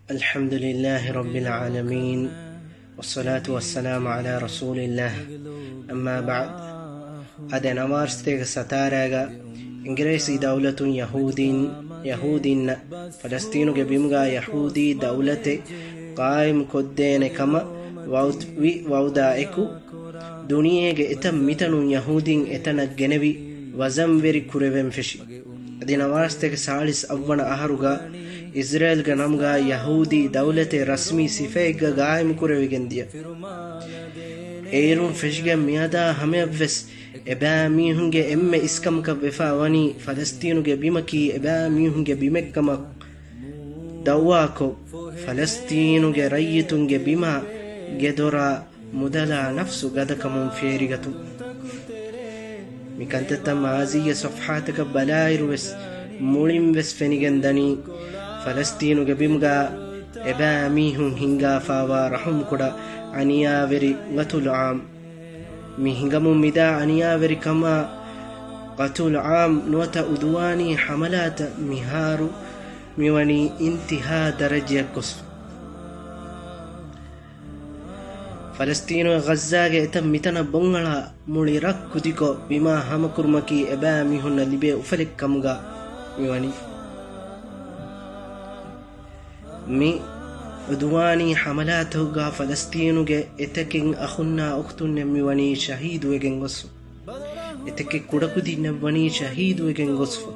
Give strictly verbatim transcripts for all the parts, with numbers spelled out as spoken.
الحمد لله رب العالمين، والصلاة والسلام على رسول الله، أما بعد. އަދި ނަވާރަސްތޭކަ ސަތާރައިގަ އިނގިރޭސި ދައުލަތުން ޔަހޫދީން، ޔަހޫދީންނަށް ފަލަސްތީނުގެ ބިމުގަ ޔަހޫދީ ދައުލަތެއް ޤާއިމް ކޮށްދޭނެ ކަމަށް ވަޢުދު ވި ވަޢުދާ އެކު، ދުނިޔޭގެ އެތައް މިތަނުން ޔަހޫދީން އެތަނަށް ގެނެވި ވަޒަންވެރި ކުރެވެން ފެށި. އަދި ނަވާރަސްތޭކަ ސާޅީސް އަށްވަނަ އަހަރުގަ އިޒްރޭލްގެ ނަމުގަ ޔަހޫދީ ދައުލަތެއް ރަސްމީ ސިފައެއްގަ ގާއިމް ކުރެވިގެން ދިޔަ. އޭރުން ފެށިގެން މިއަދާ ހަމަޔަށްވެސް އެބައިމީހުންގެ އެންމެ އިސްކަމަކަށް ވެފާ ވަނީ ފަލަސްތީނުގެ ބިމަކީ އެބައިމީހުންގެ ބިމެއްކަމަށް ދައުވާކޮށް، ފަލަސްތީނުގެ ރައްޔިތުންގެ ބިމާ ގެދޮރާ މުދަލާ ނަފްސު ގަދަކަމުން ފޭރިގަތުން. މި ކަންތައްތައް މާޒީގެ ޞަފްޙާތަކަށް ބަލާއިރުވެސް މުޅިންވެސް ފެނިގެން ދަނީ، ފަލަސްތީނުގެ ބިމުގަ އެބައިމީހުން ހިންގާފާވާ ރަޙުމްކުޑަ އަނިޔާވެރި ގަތުލު ޢާމް. މި ހިނގަމުން މިދާ އަނިޔާވެރިކަމާ ގަތުލު ޢާމް ނުވަތަ އުދުވާނީ ޙަމަލާތައް މިހާރު މިވަނީ އިންތިހާ ދަރަޖަޔަށް ގޮސް. ފަލަސްތީނުގެ ޣައްޒާގެ އެތައް މިތަނަށް ބޮންއަޅާ މުޅި ރަށް ކުދިކޮށް، ބިމާ ހަމަކުރުމަކީ އެބައިމީހުންނަށް ލިބޭ އުފަލެއް ކަމުގަ މިވަނީ. މި އުދުވާނީ ޙަމަލާތަކުގަ ފަލަސްތީނުގެ އެތަކެއް އަޚުންނާ އުޚްތުންނެއް މިވަނީ ޝަހީދުވެގެން ގޮސް. އެތަކެއް ކުޑަކުދިންނެއް ވަނީ ޝަހީދުވެގެން ގޮސްފަ.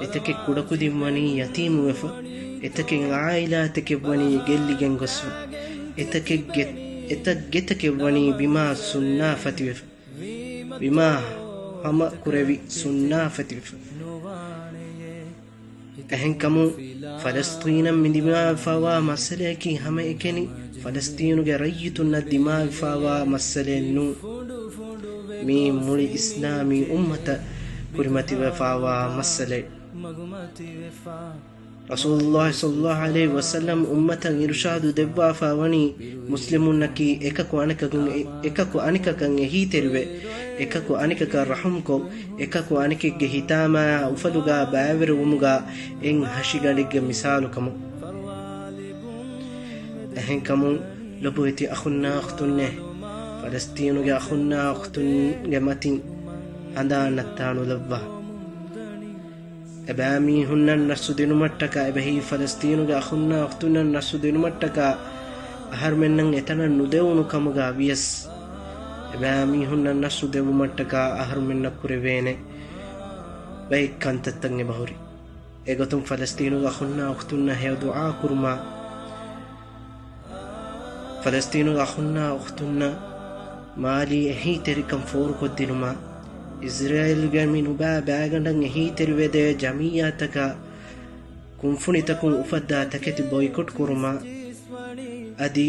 އެތަކެއް ކުޑަކުދިން ވަނީ ޔަތީމުވެފަ. އެތަކެއް ޢާއިލާތަކެއް ވަނީ ގެއްލިގެން ގޮސްފަ. އެތަކެއްގެ، އެތައް ގެތަކެއް ވަނީ ބިމާ ސުންނާފަތިވެފަ. ބިމާ ހަމަ ކުރެވި ސުންނާފަތިވެފަ. އެހެންކަމުން ފަލަސްޠީނަށް މި ދިމާވެފާވާ މައްސަލަޔަކީ ހަމައެކަނި ފަލަސްޠީނުގެ ރައްޔިތުންނަށް ދިމާވެފާވާ މައްސަލައެއް ނޫން. މީ މުޅި އިސްލާމީ އުއްމަތަށް ކުރިމަތިވެފާވާ މައްސަލައެއް. ރަސޫލުﷲ ޞައްލަﷲ ޢަލައިހި ވަސައްލަމް އުއްމަތަށް އިރުޝާދު ދެއްވާފާ ވަނީ، މުސްލިމުންނަކީ އެކަކު އަނެކަކަށް، އެކަކު އަނެކަކަށް އެހީތެރިވެ، އެކަކު އަނެކަކަށް ރަޙުމްކޮށް، އެކަކު އަނެކެއްގެ ހިތާމަޔާ އުފަލުގާ ބައިވެރިވުމުގާ އެއް ހަށިގަނޑެއްގެ މިސާލު ކަމުން. އެހެންކަމުން ލޮބުވެތި އަޚުންނާ އުޚްތުންނޭ، ފަލަސްޠީނުގެ އަޚުންނާ އުޚްތުންގެ މަތިން ހަނދާން ނައްތާ ނުލައްވާ. އެބައިމީހުންނަށް ނަޞްރު ދިނުމަށްޓަކާ، އެބަހީ ފަލަސްޠީނުގެ އަޚުންނާ އުޚްތުންނަށް ނަޞްރު ދިނުމަށްޓަކާ، އަހަރުމެންނަށް އެތަނަށް ނުދެވުނު ކަމުގާ ވިޔަސް، އެބައިމީހުންނަށް ނަޞްރު ދެއްވުމަށްޓަކާ އަހަރުމެންނަށް ކުރެވޭނެ ބައެއް ކަންތައްތައް އެބަހުރި. އެގޮތުން ފަލަސްޠީނުގެ އަޚުންނާ އުޚްތުންނަށް ހެޔޮ ދުޢާ ކުރުމާ، ފަލަސްޠީނުގެ އަޚުންނާ އުޚްތުންނަށް މާލީ އެހީތެރިކަން ފޯރުކޮށްދިނުމާ، އިޒްރޭލްގެ މި ނުބައި ބައިގަނޑަށް އެހީތެރިވެދޭ ޖަމިއްޔާތަކާ ކުންފުނިތަކުން އުފައްދާ ތަކެތި ބޮއިކޮޓް ކުރުމާ، އަދި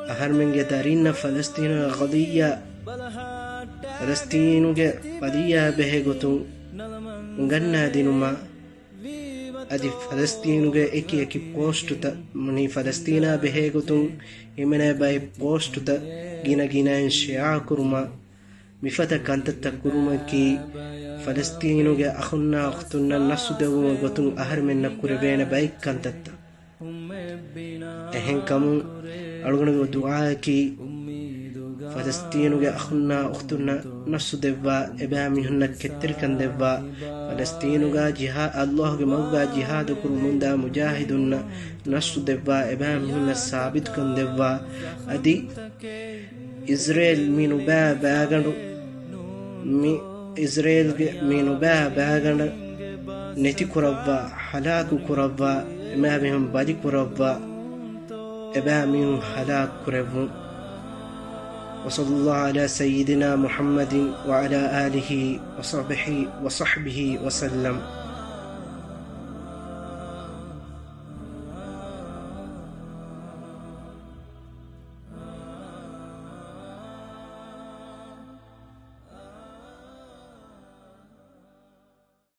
އަހަރުމެންގެ ދަރީންނަށް ފަލަސްޠީނުގެ ޤަޟިއްޔާ، ފަލަސްޠީނުގެ ޤަޟިއްޔާ ބެހޭ ގޮތުން އުނގަންނާދިނުމާ، އަދި ފަލަސްޠީނުގެ އެކި އެކި ޕޯސްޓުތައް، މުނި ފަލަސްޠީނާ ބެހޭ ގޮތުން ހިމެނޭ ބައެއް ޕޯސްޓުތައް ގިނަ ގިނައިން ޝެއާ ކުރުމާ، މިފަދަ ކަންތައްތައް ކުރުމަކީ ފަލަސްޠީނުގެ އަޚުންނާ އުޚްތުންނަށް ނަޞްރު ދެއްވުމުގެ ގޮތުން އަހަރުމެންނަށް ކުރެވޭނެ ބައެއް ކަންތައްތައް. އެހެންކަމުން އަޅުގަނޑުގެ ދުޢާއަކީ، ފަލަސްޠީނުގެ އަޚުންނާ އުޚްތުންނަށް ނަޞްރު ދެއްވާ، އެބައިމީހުންނަށް ކެތްތެރިކަން ދެއްވާ، ފަލަސްޠީނުގާ ޖިހާ-، ﷲގެ މަގުގާ ޖިހާދު ކުރުމުންދާ މުޖާހިދުންނަށް ނަޞްރު ދެއްވާ، އެބައިމީހުންނަށް ސާބިތުކަން ދެއްވާ، އަދި އިޒްރޭލް މި ނުބައި ބައިގަނޑު، މި އިޒްރޭލްގެ މި ނުބައި ބައިގަނޑަށް ނެތިކުރައްވާ، ހަލާކު ކުރައްވާ، އެބައިމީހުން ބަލި ކުރައްވާ، އެބައިމީހުން ހަލާކު ކުރެއްވުން. وصلى الله على سيدنا محمد وعلى آله وصحبه، وصحبه وسلم.